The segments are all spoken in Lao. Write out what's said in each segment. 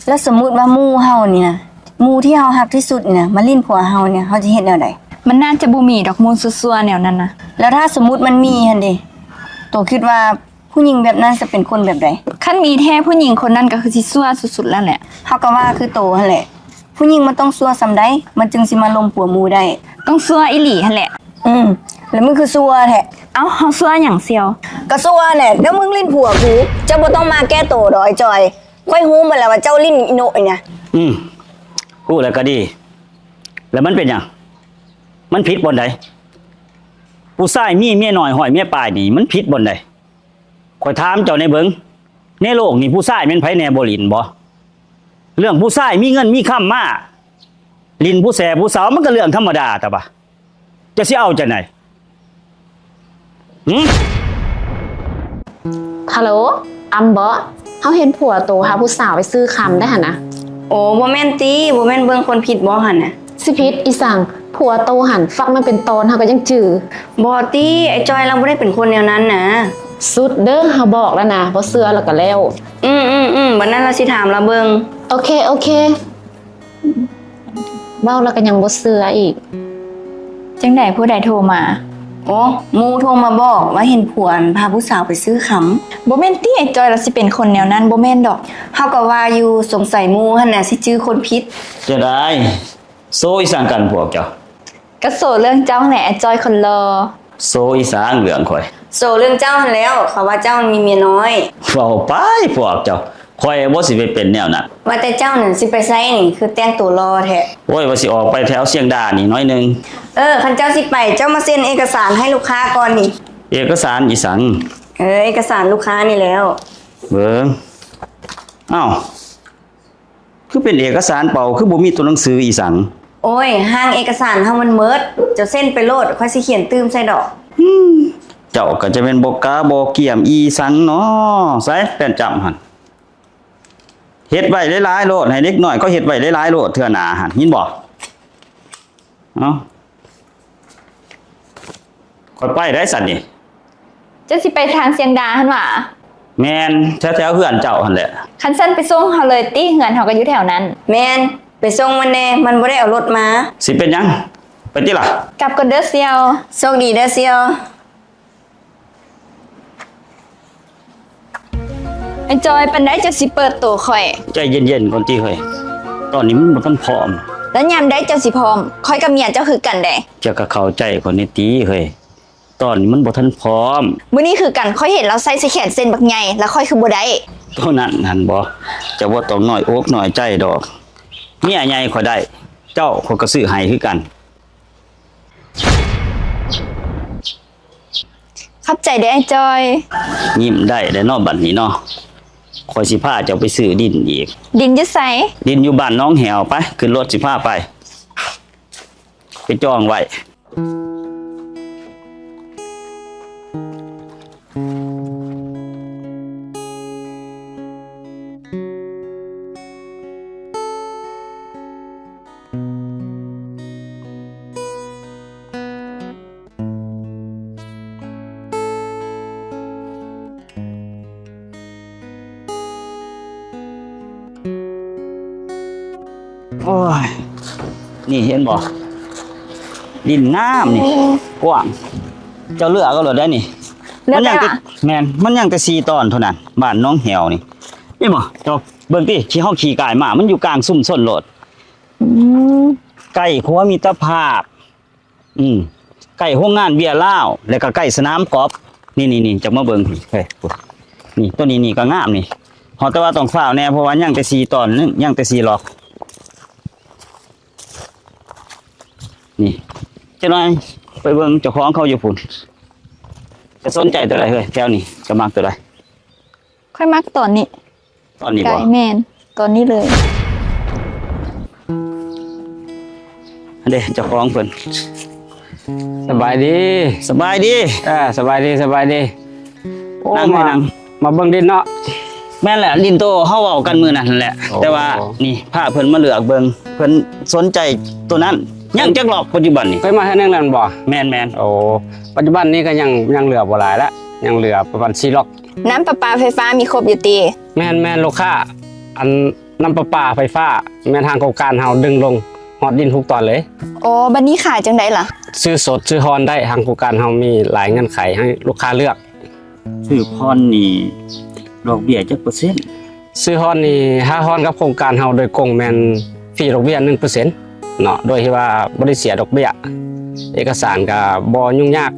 ແລ້ວສົມມຸດວ່າໝູ່ເຮົານີ້ນະ ໝູ່ທີ່ເຮົາຮັກທີ່ສຸດນີ້ນະ ມາຫຼິ້ນຜົວເຮົານີ້ ເຮົາຈະເຮັດແນວໃດ? ມັນໜ້າຈະບໍ່ມີດອກໝູ່ຊົ່ວໆແນວນັ້ນນະ. ແລ້ວຖ້າສົມມຸດມັນມີຫັ້ນເດ? ໂຕຄິດວ່າຜູ້ຍິງແບບນັ້ນຈະເປັນຄົນແບບໃດ? ຄັນມີແທ້ ຜູ້ຍິງຄົນນັ້ນກໍຄືຊິຊົ່ວສຸດໆແລ້ວແຫຼະ. ເຮົາກໍວ່າຄືໂຕຫັ້ນແຫຼະ. ຜູ້ຍິງມັນຕ້ອງຊົ່ວສ່ຳໃດ ມັນຈຶ່ງຊິມາລົມປົວໝູ່ໄດ້? ຕ້ອງຊົ່ວອີ່ຫຼີຫັ້ນແຫຼະ. ອືມ ແລ້ວມຶງຄືຊົ່ວແທ້? ເອົ້າ ເຮົາຊົ່ວຫຍັງສ່ຽວ? ກໍຊົ່ວແຫຼະ ແນວມຶງຫຼິ້ນຜົວກູ. ເຈົ້າບໍ່ຕ້ອງມາແກ້ໂຕດອກ ໄອ້ຈອຍ. ຂ້ອຍຮູ້ໝົດແລ້ວວ່າເຈົ້າຫຼິ້ນອີໂນະນີ້ນະ. ອືມ ຮູ້ແລ້ວກໍດີ. ແລ້ວມັນເປັນຫຍັງ? ມັນຜິດບ່ອນໃດ? ຜູ້ຊາຍມີເມຍນ້ອຍຮ້ອຍເມຍປາຍນີ້ ມັນຜິດບ່ອນໃດ? ຂ້ອຍຖາມເຈົ້າແດ່ເບິ່ງ ໃນໂລກນີ້ຜູ້ຊາຍແມ່ນໃຜແດ່ບໍ່ຫຼິ້ນບໍ່? ເລື່ອງຜູ້ຊາຍມີເງິນມີຄຳມາ ຫຼິ້ນຜູ້ແຊຜູ້ສາວ ມັນກໍເລື່ອງທຳມະດາຕະບະ. ເຈົ້າຊິເອົາຈັ່ງໃດ? ຫື? ຮັລໂຫຼ ອຳບໍ? ເຮົາເຫັນຜົວໂຕພາຜູ້ສາວໄປຊື້ຄຳໄດ້ຫັ້ນນະ. ໂອ້ ບໍ່ແມ່ນຕິ ບໍ່ແມ່ນເບິ່ງຄົນຜິດບໍຫັ້ນນະ? ຊິຜິດອີ່ສັງ ຜົວໂຕຫັ້ນ ຟັກມາເປັນຕອນເຮົາກໍຍັງຈື່. ບໍ່ຕິ ໄອ້ຈ້ອຍລາວບໍ່ໄດ້ເປັນຄົນແນວນັ້ນນະ. ສຸດເດີ ເຮົາບອກແລ້ວນະ ບໍ່ເຊື່ອລະກໍແລ້ວ. ອືມໆໆ ບັດນັ້ນລາວຊິຖາມລາວເບິ່ງ. ໂອເຄ ໂອເຄ. ເວົ້າແລ້ວກໍຍັງບໍ່ເຊື່ອອີກ. ຈັ່ງໃດ ຜູ້ໃດໂທມາ? ໂອ້ ໝູ່ໂທມາບອກວ່າເຫັນຜົວພາຜູ້ສາວໄປຊື້ຄຳ. ບໍ່ແມ່ນຕິ ໄອ້ຈ້ອຍລາວຊິເປັນຄົນແນວນັ້ນ ບໍ່ແມ່ນດອກ. ເຮົາກໍວ່າຢູ່ ສົງໄສໝູ່ຫັ້ນນະຊິຈື່ຄົນຜິດ. ຈະໄດ້ໂຊອີ່ສັງກັນພວກເຈົ້າ? ກໍໂຊເລື່ອງເຈົ້າຫັ້ນແຫຼະ ໄອ້ຈ້ອຍຄົນຫຼໍ່. ໂຊອີ່ສັງເລື່ອງຂ້ອຍ? ໂຊເລື່ອງເຈົ້າຫັ້ນແລ້ວ ເຂົາວ່າເຈົ້າມີເມຍນ້ອຍ. ເວົ້າໄປພວກເຈົ້າ. ຂ້ອຍບໍ່ຊິໄປເປັນແນວນັ້ນ. ວ່າແຕ່ເຈົ້ານັ້ນຊິໄປໃສນີ້ ຄືແຕ່ງໂຕຫຼໍ່ແທ້? ໂອ້ຍ ວ່າຊິອອກໄປແຖວຊຽງດານີ້ໜ້ອຍໜຶ່ງ. ເອີ ຄັນເຈົ້າຊິໄປ ເຈົ້າມາເຊັນເອກະສານໃຫ້ລູກຄ້າກ່ອນນີ້. ເອກະສານອີ່ສັງ? ເອີ ເອກະສານລູກຄ້ານີ້ແລ້ວ. ເບິ່ງ ອ້າວ ຄືເປັນເອກະສານເປົ່າ ຄືບໍ່ມີຕົວໜັງສືອີ່ສັງ? ໂອ້ຍ ຮ່າງເອກະສານເຮົາມັນໝົດ ເຈົ້າເຊັນໄປໂລດ ຂ້ອຍຊິຂຽນຕື່ມໃສ່ດອກ. ເຈົ້າກໍຈະແມ່ນບໍ່ກາບໍ່ກຽມອີ່ສັງເນາະ. ໃສແປ້ນຈ້ຳຫັ້ນ? ເຮັດໄວ້ຫຼາຍໆໂລດ ໃຫ້ເດັກນ້ອຍເຂົາເຮັດໄວ້ຫຼາຍໆໂລດ ເທື່ອໜ້າຫັ້ນ ຍິນບໍ່? ເອົາ ຂ້ອຍໄປໄດ້ຊັ້ນນີ້. ເຈົ້າຊິໄປທາງຊຽງດາຫັ້ນຫວາ? ແມ່ນ ແຖວໆເຮືອນເຈົ້າຫັ້ນແຫຼະ. ຄັນຊັ້ນໄປສົ່ງເຮົາເລີຍຕິ ເຮືອນເຮົາກໍຢູ່ແຖວນັ້ນ. ແມ່ນ ໄປສົ່ງມັນແດ່ ມັນບໍ່ໄດ້ເອົາລົດມາ. ຊິເປັນຫຍັງ? ໄປຕິລະ. ກັບກ່ອນເດີສ່ຽວ. ໂຊກດີເດີສ່ຽວ. ໄອ້ຈອຍ ປານໃດເຈົ້າຊິເປີດໂຕຂ້ອຍ? ໃຈເຢັນໆກ່ອນຕິເຮີ້ຍ ຕອນນີ້ມັນບໍ່ທັນພ້ອມ. ແລ້ວຍາມໃດເຈົ້າຊິພ້ອມ? ຂ້ອຍກັບເມຍເຈົ້າຄືກັນເດ້. ເຈົ້າກໍເຂົ້າໃຈຂ້ອຍແດ່ຕິເຮີ້ຍ ຕອນນີ້ມັນບໍ່ທັນພ້ອມ. ມື້ນີ້ຄືກັນ ຂ້ອຍເຫັນລາວໃສ່ສະແຂນເສັ້ນບັກໃຫຍ່ ແລ້ວຂ້ອຍຄືບໍ່ໄດ້. ໂຕນັ້ນຫັ້ນບໍ? ເຈົ້າບໍ່ຕ້ອງນ້ອຍອົກນ້ອຍໃຈດອກ ເມຍໃຫຍ່ຂ້ອຍໄດ້ ເຈົ້າຂ້ອຍກໍຊື້ໃຫ້ຄືກັນ. ຂອບໃຈເດີອ້າຍຈ້ອຍ. ຍິ້ມໄດ້ແລ້ວເນາະບັດນີ້ເນາະ. ຂ້ອຍຊິພາເຈົ້າໄປຊື້ດິນອີກ. ດິນຢູ່ໃສ? ດິນຢູ່ບ້ານໜອງແຫ້ວ. ໄປ ຂຶ້ນລົດຊິພາໄປ. ໄປຈອງໄວ້. ໂອ້ຍ ນີ້ເຫັນບໍ່? ດິນງາມນີ້ ໂອ້ ກວ້າງ. ເຈົ້າເລືອກເອົາໂລດໄດ໋ນີ້. ເລືອກໄດ້ຫວາ? ມັນຍັງແຕ່ ແມ່ນ ມັນຍັງແຕ່ສີ່ຕອນເທົ່ານັ້ນ ບ້ານໜອງແຫ້ວນີ້. ເຫັນບໍ່? ເຈົ້າເບິ່ງຕິ ທີ່ເຮົາຂີ່ກາຍມາ ມັນຢູ່ກາງຊຸມຊົນໂລດ. ອືມ ໃກ້ຂົວມິດຕະພາບ. ອືມ ໃກ້ໂຮງງານເບຍລາວ ແລ້ວກໍໃກ້ສະໜາມກອບ. ນີ້ໆໆ ເຈົ້າມາເບິ່ງພີ້ ເຮີ້ຍ ນີ້ ໂຕນີ້ນີ້ກໍງາມນີ້. ເຮົາແຕ່ວ່າຕ້ອງຟ້າວແດ່ ເພາະວ່າຍັງແຕ່ສີ່ຕອນ ຍັງແຕ່ສີ່ລັອກ. ນີ້ ຈັກໜ້ອຍໄປເບິ່ງເຈົ້າຂອງເຂົາຢູ່ພຸ້ນ. ຈະສົນໃຈໂຕໃດເຮີ້ຍ ແຖວນີ້ ເຈົ້າມັກໂຕໃດ? ຂ້ອຍມັກຕອນນີ້. ຕອນນີ້ບໍ່? ແມ່ນ ຕອນນີ້ເລີຍ. ອັນເດ ເຈົ້າຂອງເພິ່ນ. ສະບາຍດີ. ສະບາຍດີ. ເອີ ສະບາຍດີ ສະບາຍດີ. ໂອ້ ມາ ມາເບິ່ງດິນເນາະ. ແມ່ນແຫຼະ ດິນໂຕເຮົາເວົ້າກັນມື້ນັ້ນຫັ້ນແຫຼະ. ໂອ້ ແຕ່ວ່ານີ້ ພາເພິ່ນມາເລືອກເບິ່ງ ເພິ່ນສົນໃຈໂຕນັ້ນ. ຍັງຈັກລັອກປັດຈຸບັນນີ້? ເຄີຍມາເທື່ອໜຶ່ງແລ້ວແມ່ນບໍ່? ແມ່ນໆ. ໂອ້ ປັດຈຸບັນນີ້ກໍຍັງ ຍັງເຫຼືອບໍ່ຫຼາຍລະ ຍັງເຫຼືອປະມານສີ່ລັອກ. ນ້ຳປະປາໄຟຟ້າມີຄົບຢູ່ຕິ? ແມ່ນໆ ລູກຄ້າ ອັນ ນ້ຳປະປາໄຟຟ້າ ແມ່ນທາງໂຄງການເຮົາດຶງລົງຮອດດິນທຸກຕອນເລີຍ. ອໍ ບັດນີ້ຂາຍຈັ່ງໃດລະ? ຊື້ສົດຊື້ຮອນໄດ້ ທາງໂຄງການເຮົາມີຫຼາຍເງື່ອນໄຂໃຫ້ລູກຄ້າເລືອກ. ຊື້ຮອນນີ້ ດອກເບ້ຍຈັກເປີເຊັນ? ຊື້ຮອນນີ້ ຖ້າຮອນກັບໂຄງການເຮົາໂດຍກົງແມ່ນຟຣີດອກເບ້ຍໜຶ່ງເປີເຊັນເນາະ ໂດຍທີ່ວ່າບໍ່ໄດ້ເສຍດອກເບ້ຍ. ເອກະສານກະບໍ່ຫຍຸ້ງຍາກ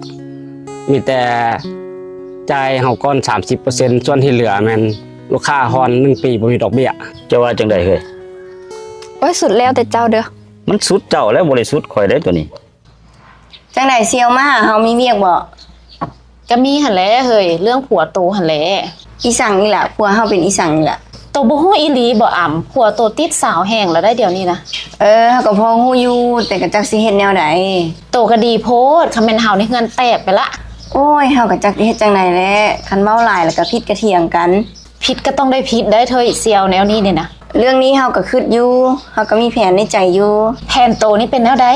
ມີແຕ່ຈ່າຍເຮົາກ່ອນສາມສິບເປີເຊັນ ສ່ວນທີ່ເຫຼືອແມ່ນລູກຄ້າຮອນໜຶ່ງປີບໍ່ມີດອກເບ້ຍ. ເຈົ້າວ່າຈັ່ງໃດເຮີ້ຍ? ໂອ້ຍ ສຸດແລ້ວແຕ່ເຈົ້າເດີ້. ມັນສຸດເຈົ້າແລ້ວ ບໍ່ໄດ້ສຸດຂ້ອຍເດ້ໂຕນີ້. ຈັ່ງໃດ ສ່ຽວມາຫາເຮົາມີວຽກບໍ່? ກະມີຫັ້ນແຫຼະເຮີ້ຍ ເລື່ອງຜົວໂຕຫັ້ນແຫຼະ. ອີ່ສັງນີ້ລະ ຜົວເຮົາເປັນອີ່ສັງນີ້ລະ? ໂຕບໍ່ຮູ້ອີ່ຫຼີບໍ່ອຳ? ຜົວໂຕຕິດສາວແຮງແລ້ວໄດ໋ດຽວນີ້ນະ. ເອີ ເຮົາກະພໍຮູ້ຢູ່ ແຕ່ກະຈັກຊິເຮັດແນວໃດ. ໂຕກະດີໂພດ ຄັນແມ່ນເຮົານີ້ເຮືອນແຕກໄປລະ. ໂອ້ຍ ເຮົາກະຈັກຊິເຮັດຈັ່ງໃດແຫຼະ ຄັນເວົ້າຫຼາຍລະກະຜິດກະຖຽງກັນ. ຜິດກະຕ້ອງໄດ້ຜິດໄດ໋ເຮີ້ຍ ສ່ຽວແນວນີ້ນີ້ນະ. ເລື່ອງນີ້ເຮົາກະຄຶດຢູ່ ເຮົາກະມີແຜນໃນໃຈຢູ່. ແຜນໂຕນີ້ເປັນແນວໃດ?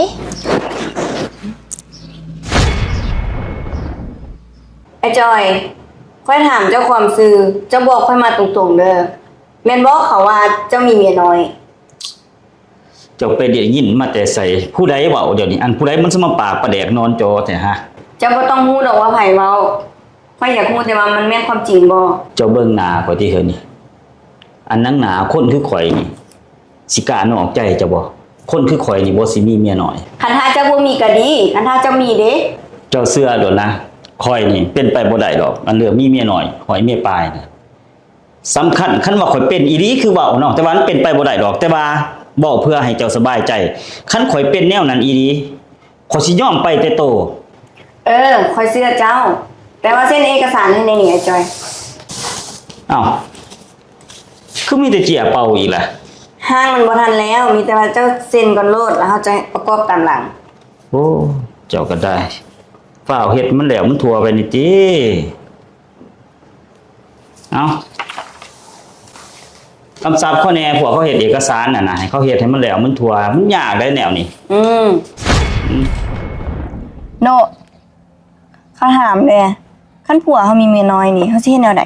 ອ້າຍຈ້ອຍ ຂ້ອຍຖາມເຈົ້າຄວາມຊື່ ເຈົ້າບອກຂ້ອຍມາຕົງໆເດີ້ ແມ່ນບໍ່ເຂົາວ່າເຈົ້າມີເມຍນ້ອຍ? ເຈົ້າໄປໄດ້ຍິນມາແຕ່ໃສ? ຜູ້ໃດເວົ້າດຽວນີ້? ອັນຜູ້ໃດມັນສະມາປາກປາແດກນອນຈໍແທ້ຫະ? ເຈົ້າບໍ່ຕ້ອງຮູ້ດອກວ່າໃຜເວົ້າ ຂ້ອຍຢາກຮູ້ແຕ່ວ່າມັນແມ່ນຄວາມຈິງບໍ່? ເຈົ້າເບິ່ງໜ້າຂ້ອຍຕິເຮີ້ຍນີ້ ອັນນາງໜ້າຄົນຄືຂ້ອຍນີ້ ຊິກ້ານອກໃຈເຈົ້າບໍ່? ຄົນຄືຂ້ອຍນີ້ບໍ່ຊິມີເມຍນ້ອຍ. ຄັນຖ້າເຈົ້າບໍ່ມີກະດີ ຄັນຖ້າເຈົ້າມີເດ? ເຈົ້າເຊື່ອໂລດນະ ຂ້ອຍນີ້ເປັນໄປບໍ່ໄດ້ດອກ ອັນເລື່ອງມີເມຍນ້ອຍ ຫ້ອຍເມຍປາຍນີ້. ສຳຄັນ ຄັນວ່າຂ້ອຍເປັນອີ່ຫຼີຄືເວົ້າເນາະ ແຕ່ວ່າມັນເປັນໄປບໍ່ໄດ້ດອກ ແຕ່ວ່າເວົ້າເພື່ອໃຫ້ເຈົ້າສະບາຍໃຈ ຄັນຂ້ອຍເປັນແນວນັ້ນອີ່ຫຼີ ຂ້ອຍຊິຍອມໄປແຕ່ໂຕ. ເອີ ຂ້ອຍເຊື່ອເຈົ້າ ແຕ່ວ່າເຊັນເອກະສານໃຫ້ແດ່ນີ້ ອ້າຍຈ້ອຍ. ອ້າວ ຄືມີແຕ່ເຈ້ຍເປົ່າອີກລະ? ຮ່າງມັນບໍ່ທັນແລ້ວ ມີແຕ່ວ່າເຈົ້າເຊັນກ່ອນໂລດ ແລ້ວເຮົາຈະປະກອບຕາມຫຼັງ. ໂອ້ ເຈົ້າກະໄດ້ ຟ້າວເຮັດມັນແລ້ວມັນທົ່ວໄປນີ້ຕິ. ເອົາ ກຳຊັບເຂົາແດ່ ພວກເຂົາເຮັດເອກະສານຫັ້ນນະ ໃຫ້ເຂົາເຮັດໃຫ້ມັນແລ້ວມັນທົ່ວ ມັນຍາກໄດ໋ແນວນີ້. ອືມ ອືມ ໂນ ເຂົາຖາມແດ່ ຄັນຜົວເຮົາມີເມຍນ້ອຍນີ້ ເຮົາຊິເຮັດແນວໃດ?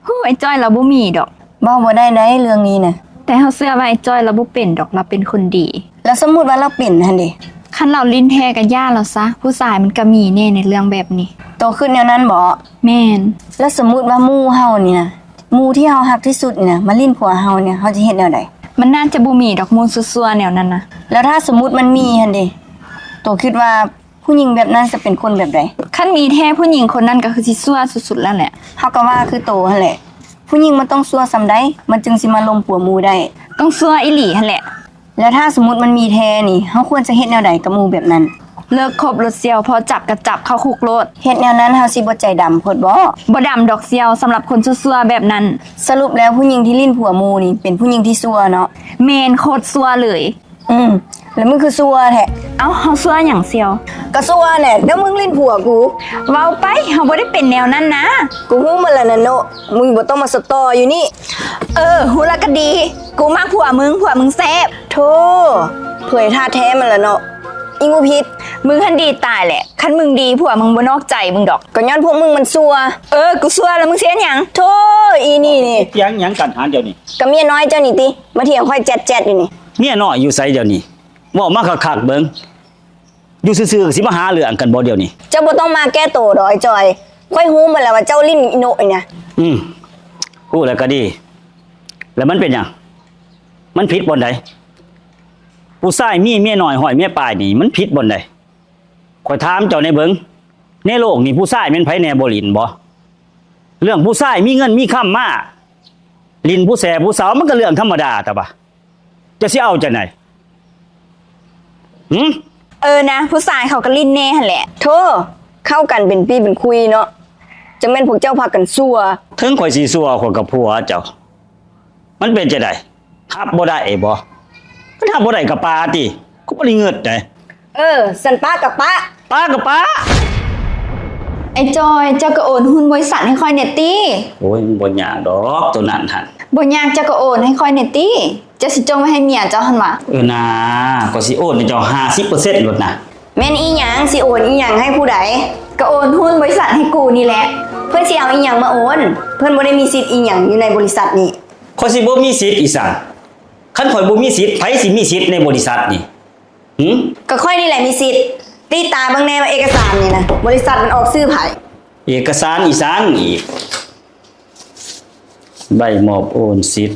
ໂຫ ອ້າຍຈ້ອຍລາວບໍ່ມີດອກ. ເວົ້າບໍ່ໄດ້ໃດເລື່ອງນີ້ນະ. ແຕ່ເຮົາເຊື່ອວ່າອ້າຍຈ້ອຍລາວບໍ່ເປັນດອກ ລາວເປັນຄົນດີ. ແລ້ວສົມມຸດວ່າລາວເປັນຫັ້ນເດ? ຄັນລາວຫຼິ້ນແທ້ກະຢ່າລາວຊະ ຜູ້ຊາຍມັນກະມີແນ່ໃນເລື່ອງແບບນີ້. ໂຕຄິດແນວນັ້ນບໍ? ແມ່ນ. ແລ້ວສົມມຸດວ່າໝູ່ເຮົານີ້ນະ ໝູ່ທີ່ເຮົາຮັກທີ່ສຸດນີ້ນະ ມາຫຼິ້ນຜົວເຮົານີ້ ເຮົາຈະເຮັດແນວໃດ? ມັນໜ້າຈະບໍ່ມີດອກໝູ່ຊົ່ວໆແນວນັ້ນນະ. ແລ້ວຖ້າສົມມຸດມັນມີຫັ້ນເດ? ໂຕຄິດວ່າ ຜູ້ຍິງແບບນັ້ນຈະເປັນຄົນແບບໃດ? ຄັນມີແທ້ຜູ້ຍິງຄົນນັ້ນກະຄືຊິຊົ່ວສຸດໆແລ້ວແຫຼະ. ເຮົາກະວ່າຄືໂຕຫັ້ນແຫຼະ ຜູ້ຍິງມັນຕ້ອງຊົ່ວສ່ຳໃດ ມັນຈຶ່ງຊິມາລົມຜົວໝູ່ໄດ້? ຕ້ອງຊົ່ວອີ່ຫຼີຫັ້ນແຫຼະ. ແລ້ວຖ້າສົມມຸດມັນມີແທ້ນີ້ ເຮົາຄວນຈະເຮັດແນວໃດກັບໝູ່ແບບນັ້ນ? ເລີກຄົບໂລດສ່ຽວ ພໍຈັບກະຈັບເຂົ້າຄຸກໂລດ. ເຮັດແນວນັ້ນເຮົາຊິບໍ່ໃຈດຳໂພດບໍ? ບໍ່ດຳດອກສ່ຽວ ສຳລັບຄົນຊົ່ວໆແບບນັ້ນ. ສະຫຼຸບແລ້ວຜູ້ຍິງທີ່ຫຼິ້ນຜົວໝູ່ນີ້ ເປັນຜູ້ຍິງທີ່ຊົ່ວເນາະ? ແມ່ນ ໂຄດຊົ່ວເລີຍ. ອືມ ແລ້ວມຶງຄືຊົ່ວແທ້? ເອົ້າ ເຮົາຊົ່ວຫຍັງສ່ຽວ? ກະຊົ່ວແຫຼະ ແລ້ວມຶງຫຼິ້ນຜົວກູ. ເວົ້າໄປ ເຮົາບໍ່ໄດ້ເປັນແນວນັ້ນນາ. ກູຮູ້ໝົດແລ້ວນະໂນະ ມຶງບໍ່ຕ້ອງມາສະຕໍຢູ່ນີ້. ເອີ ຮູ້ລະກະດີ ກູມັກຜົວມຶງ ຜົວມຶງແຊບ. ໂທ້ ເຜີຍທ່າແທ້ມັນລະເນາະ ອີງູຜິດ. ມຶງຫັ້ນດີຕາຍແຫຼະ ຄັນມຶງດີ ຜົວມຶງບໍ່ນອກໃຈມຶງດອກ. ກະຍ້ອນພວກມຶງມັນຊົ່ວ. ເອີ ກູຊົ່ວແລ້ວມຶງຊິເຮັດຫຍັງ? ໂທ້ ອີນີ້ນີ້. ຖຽງຫຍັງກັນຫັ້ນດຽວນີ້? ກະເມຍນ້ອຍເຈົ້ານີ້ຕິ ມາຖຽງຂ້ອຍແຈດໆຢູ່ນີ້. ເມຍນ້ອຍຢູ່ໃສດຽວນີ້? ເວົ້າມາຄັກໆເບິ່ງ ຢູ່ຊື່ໆກະຊິມາຫາເລື່ອງກັນບໍ່ດຽວນີ້? ເຈົ້າບໍ່ຕ້ອງມາແກ້ໂຕດອກອ້າຍຈ່ອຍ ຂ້ອຍຮູ້ໝົດແລ້ວວ່າເຈົ້າຫຼິ້ນອີໂນະນີ້ນະ. ອືມ ຮູ້ແລ້ວກະດີ. ແລ້ວມັນເປັນຫຍັງ? ມັນຜິດບ່ອນໃດ? ຜູ້ຊາຍມີເມຍນ້ອຍຮ້ອຍເມຍປາຍນີ້ ມັນຜິດບ່ອນໃດ? ຂ້ອຍຖາມເຈົ້າແດ່ເບິ່ງ ໃນໂລກນີ້ຜູ້ຊາຍແມ່ນໃຜແດ່ບໍ່ຫຼິ້ນບໍ່? ເລື່ອງຜູ້ຊາຍມີເງິນມີຄຳມາ ຫຼິ້ນຜູ້ແຊຜູ້ສາວມັນກະເລື່ອງທຳມະດາຕະບະ. ຈະຊິເອົາຈັ່ງໃດ? ຫື? ເອີນະ ຜູ້ຊາຍເຂົາກະຫຼິ້ນແດ່ຫັ້ນແຫຼະ. ໂທ້ ເຂົ້າກັນເປັນປີ້ເປັນຄຸຍເນາະ ຈັ່ງແມ່ນພວກເຈົ້າພາກັນຊົ່ວ. ເຖິງຂ້ອຍຊິຊົ່ວ ຂ້ອຍກະຜົວເຈົ້າ. ມັນເປັນຈັ່ງໃດ? ຮັບບໍ່ໄດ້ບໍ? ຄັນຮັບບໍ່ໄດ້ກະປະຕິ ກູບໍ່ໄດ້ເງິດໃດ. ເອີ ຊັ້ນປະກະປະ ປະກະປະ. ອ້າຍຈ່ອຍ ເຈົ້າກະໂອນຫຸ້ນບໍລິສັດໃຫ້ຂ້ອຍແດ່ຕິ. ໂອ້ຍ ມັນບໍ່ຍາກດອກໂຕນັ້ນຫັ້ນ. ບໍ່ຍາກ ເຈົ້າກະໂອນໃຫ້ຂ້ອຍແດ່ຕິ. ເຈົ້າຊິຈົ່ງໄວ້ໃຫ້ເມຍເຈົ້າຫັ້ນຫວາ? ເອີນາ ຂ້ອຍຊິໂອນໃຫ້ເຈົ້າຫ້າສິບເປີເຊັນໂລດນະ. ແມ່ນອີ່ຫຍັງ? ຊິໂອນອີ່ຫຍັງໃຫ້ຜູ້ໃດ? ກະໂອນຫຸ້ນບໍລິສັດໃຫ້ກູນີ້ແຫຼະ. ເພິ່ນຊິເອົາອີ່ຫຍັງມາໂອນ? ເພິ່ນບໍ່ໄດ້ມີສິດອີ່ຫຍັງຢູ່ໃນບໍລິສັດນີ້. ຂ້ອຍຊິບໍ່ມີສິດອີ່ຫຍັງ? ຄັນຂ້ອຍບໍ່ມີສິດ, ໃຜຊິມີສິດໃນບໍລິສັດນີ້? ຫື? ກໍຂ້ອຍນີ້ແຫຼະມີສິດ. ຕິຕາເບິ່ງແດ່ວ່າເອກະສານນີ້ນະ, ບໍລິສັດມັນອອກຊື່ໃຜ? ເອກະສານອີ່ຫຍັງອີກ? ໃບມອບໂອນສິດ.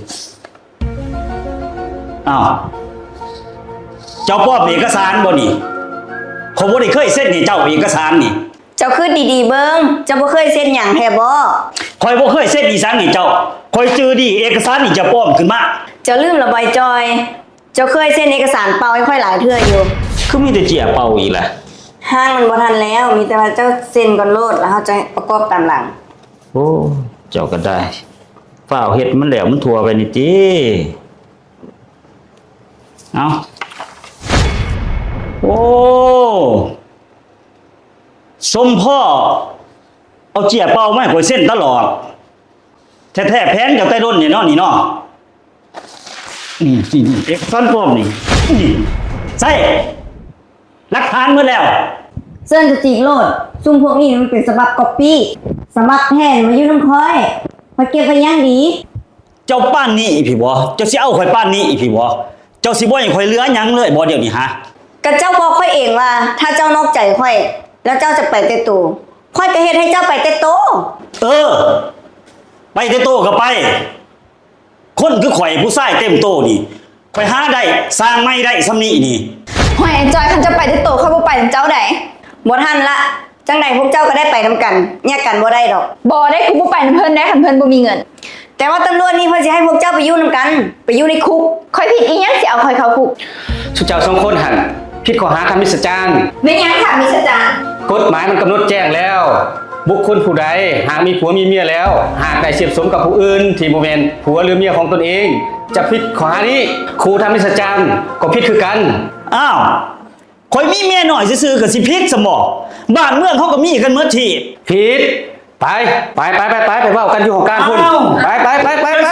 ອ້າວ, ເຈົ້າປອມເອກະສານບໍ່ນີ້? ຂ້ອຍບໍ່ໄດ້ເຄີຍເຊັນໃຫ້ເຈົ້າເອກະສານນີ້. ເຈົ້າຄິດດີໆເບິ່ງ, ເຈົ້າບໍ່ເຄີຍເຊັນຫຍັງແທ້ບໍ? ຂ້ອຍບໍ່ເຄີຍເຊັນອີ່ຫຍັງໃຫ້ເຈົ້າ. ຂ້ອຍຈື່ດີ ເອກະສານນີ້ເຈົ້າປອມຂຶ້ນມາ. ເຈົ້າລືມລະບໍ່ອ້າຍຈ່ອຍ? ເຈົ້າເຄີຍເຊັນເອກະສານເປົ່າໃຫ້ຂ້ອຍຫຼາຍເທື່ອຢູ່. ຄືມີແຕ່ເຈ້ຍເປົ່າອີກລະ? ຮ່າງມັນບໍ່ທັນແລ້ວ, ມີແຕ່ວ່າເຈົ້າເຊັນກ່ອນໂລດ ແລ້ວເຮົາຈະປະກອບຕາມຫຼັງ. ໂອ້ ເຈົ້າກໍໄດ້. ຟ້າວເຮັດມັນແລ້ວມັນທົ່ວໄປນີ້ຕິ. ເອົາ. ໂອ້ ສົມພໍເອົາເຈ້ຍເປົ່າມາໃຫ້ຂ້ອຍເຊັນຕະຫຼອດ. ແທ້ໆ ແຜນເຈົ້າແຕ່ດົນນີ້ເນາະ ນີ້ເນາະ. ນີ້ ນີ້ ນີ້ ເອກະສານປອມນີ້. ນີ້ ໃສ່ຫຼັກຖານໝົດແລ້ວ. ເຊີນເຈົ້າຈີກໂລດ. ຊຸມພວກນີ້ມັນເປັນສະບັບກັອບປີ້. ສະບັບແທ້ມາຢູ່ນຳຂ້ອຍ. ຂ້ອຍເກັບໄວ້ຢ່າງດີ. ເຈົ້າປານນີ້ອີກພີ້ບໍ? ເຈົ້າຊິເອົາຂ້ອຍປານນີ້ອີກພີ້ບໍ? ເຈົ້າຊິບໍ່ໃຫ້ຂ້ອຍເຫຼືອຫຍັງເລີຍບໍດຽວນີ້ຫະ? ກະເຈົ້າບອກຂ້ອຍເອງວ່າ ຖ້າເຈົ້ານອກໃຈຂ້ອຍ ແລ້ວເຈົ້າຈະໄປແຕ່ໂຕ. ຂ້ອຍກະເຮັດໃຫ້ເຈົ້າໄປແຕ່ໂຕ. ເອີ ໄປແຕ່ໂຕກະໄປ. ຄົນຄືຂ້ອຍ ຜູ້ຊາຍເຕັມໂຕນີ້ ຂ້ອຍຫາໄດ້ ສ້າງໃໝ່ໄດ້ສ່ຳນີ້ນີ້. ໂຫຍ ອ້າຍຈ່ອຍ, ຄັນເຈົ້າໄປແຕ່ໂຕ ຂ້ອຍບໍ່ໄປນຳເຈົ້າໃດ. ບໍ່ທັນລະ. ຈັ່ງໃດພວກເຈົ້າກໍໄດ້ໄປນຳກັນ, ແຍກກັນບໍ່ໄດ້ດອກ. ບໍ່ໄດ້, ກູບໍ່ໄປນຳເພິ່ນໄດ໋ ຄັນເພິ່ນບໍ່ມີເງິນ. ແຕ່ວ່າຕຳຫຼວດນີ້ເພິ່ນຊິໃຫ້ພວກເຈົ້າໄປຢູ່ນຳກັນ, ໄປຢູ່ໃນຄຸກ. ຂ້ອຍຜິດອີ່ຫຍັງຊິເອົາຂ້ອຍເຂົ້າຄຸກ? ຊຸມເຈົ້າສອງຄົນຫັ້ນ ຜິດຂໍ້ຫາທຳອິດສະຈານ. ແມ່ນຫຍັງທຳອິດສະຈານ? ກົດໝາຍມັນກຳນົດແຈ້ງແລ້ວ, ບຸກຄົນຜູ້ໃດຫາກມີຜົວມີເມຍແລ້ວ ຫາກໄດ້ສຽບສົມກັບຜູ້ອື່ນທີ່ບໍ່ແມ່ນຜົວຫຼືເມຍຂອງຕົນເອງ ຈະຜິດຂໍ້ຫານີ້. ຄູ່ທຳອິດສະຈານກໍຜິດຄືກັນ. ອ້າວ! ຂ້ອຍມີເມຍນ້ອຍຊື່ໆ ກໍຊິຜິດຊະບໍ? ບ້ານເມືອງເຮົາກໍມີກັນໝົດທີ່. ຜິດ. ໄປ ໄປ ໄປ ໄປ ໄປ ໄປເວົ້າກັນຢູ່ຫ້ອງການພຸ້ນ. ອ້າວ ໄປ ໄປ ໄປ ໄປ ໄປ.